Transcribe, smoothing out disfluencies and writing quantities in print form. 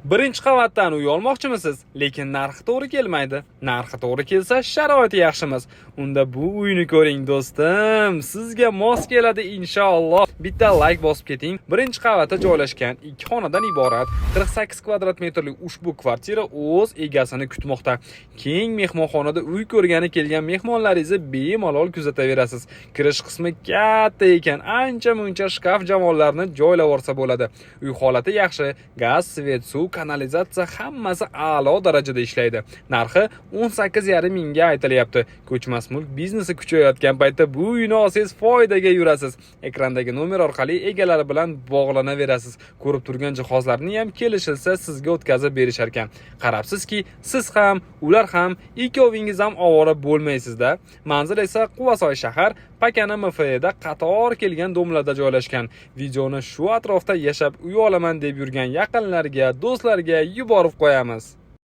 Birinchi qavatdan uy olmoqchimisiz, lekin narxi to'g'ri kelmaydi? Narxi to'g'ri kelsa, sharoiti yaxshimiz? Unda bu uyni ko'ring, do'stim. Sizga mos keladi inshaalloh. Bitta like bosib keting. Birinchi qavatda joylashgan ikki xonadan iborat 48 kvadrat metrli ushbu kvartira o'z egasini kutmoqda. Keng mehmonxonada uy ko'rgani kelgan mehmonlaringizni bemalol kuzataverasiz. Kirish qismi katta ekan, ancha-muncha shkaf javonlarni joylab olsa bo'ladi. Uy holati yaxshi, gaz, свет, suv, kanalizatsiya hammasi a'lo darajada ishlaydi. Narxi 18,5 mingga aytilyapti. Ko'chmas mulk biznesi kuchayotgan paytda bu uyni olsangiz, foydaga yurasiz. Ekrandagi nomer orqali egalari bilan bog'lanaverasiz. Ko'rib turgan jihozlarni ham kelishilsa, sizga o'tkazib berishar ekan. Qarabsizki, siz ham, ular ham, ikkovingiz ham ovora bo'lmaysizda. Manzil esa Quvasoy shahar, Pakana MFda qator kelgan дом larda joylashgan. Videoni shu atrofda yashab uy olaman deb yurgan yaqinlarga, do'stlarga yuborib qo'yamiz.